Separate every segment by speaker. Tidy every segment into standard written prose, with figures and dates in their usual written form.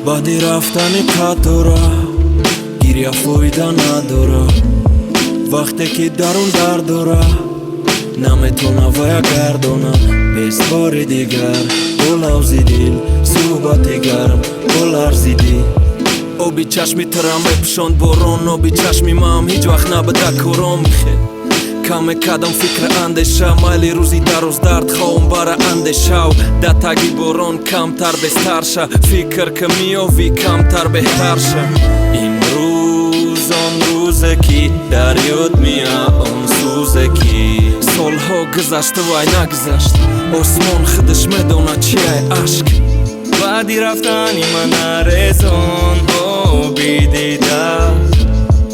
Speaker 1: Баъди рафтани қатора гиря фоида надора. Вақте ки дарун дард дора, наметона вая гардона. Бест бори дигар бо лавзи дил суҳбати гарм бо ларзидӣ. Оби чашми тара мепӯшонд борон, оби чашми маам ҳеҷ вақт набуда кором. Хел каме кадам фикра андеша, майли рӯзи дароз дард хоҳум бара андешав. Да таги борон камтар бестарша, фикр ки меёвӣ, камтар беҳтарша. Имрӯз он рӯзе ки дар ёд мея, он сӯзе ки солҳо гузашту вай нагузашт. Осмон худаш медонад чиай ашк.
Speaker 2: Баъди рафтани ман нарезон оби дида.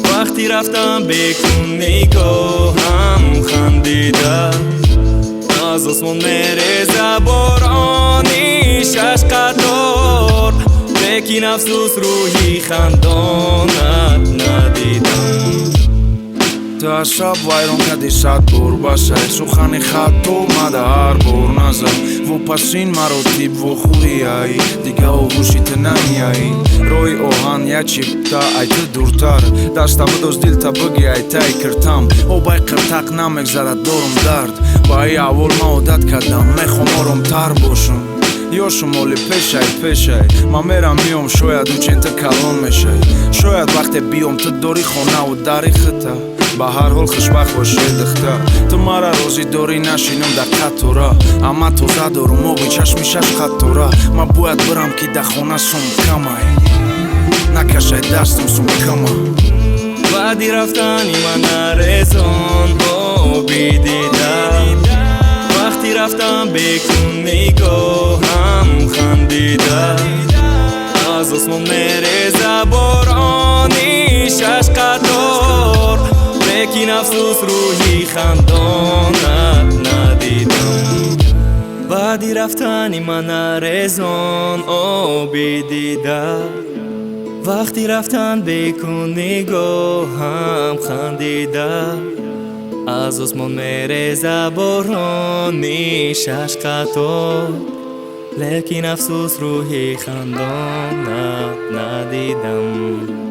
Speaker 2: Вақти рафтан бекун нигоҳам хандида. Аз осмон мереза борони шаш қатор, лекин афсӯс, рӯҳи хандонат надидам.
Speaker 3: Ту аз шаб вайрон кардӣ сад бор, басай. Сухани хато мада ҳар бор назар. Вопасин маротиб вохӯрияй, дига оғӯши ту намеяй. Роҳи оҳан як чипта ай ту дуртар. Даста бидоз, дилта биги ай тай киртам. Обай қиртақ намегзарад, дорум дард. Ба и аҳвол ман одат кардам, мехоҳам оромтар бошам. Ё шумоли пешай, пешай. Ман мерам, миём, шояд учен ту калон мешай. Шояд вақте биём, ту дорӣ хонаву дари хита. Ба ҳар ҳол, хушбахт бошӣ, духтар. Ту мара розӣ дорӣ, нашинам дар қатора. Амма тоза дорум оби чашми шаш қатора. Ман бояд бирам, ки дар хона сум камай. Накашай дастам, сум кама.
Speaker 2: Баъди рафтани ман нарезон оби дида. Вақти рафтан бекун нигоҳам хандида. Аз осмон мереза борони шаш қатор, лекин афсӯс, рӯҳи хандонат надидам. Баъди рафтани ман нарезон оби дида. Вақти рафтан бекун нигоҳам хандида. Аз осмон мереза борони шаш қатор, лекин афсӯс, рӯҳи хандонат надидам.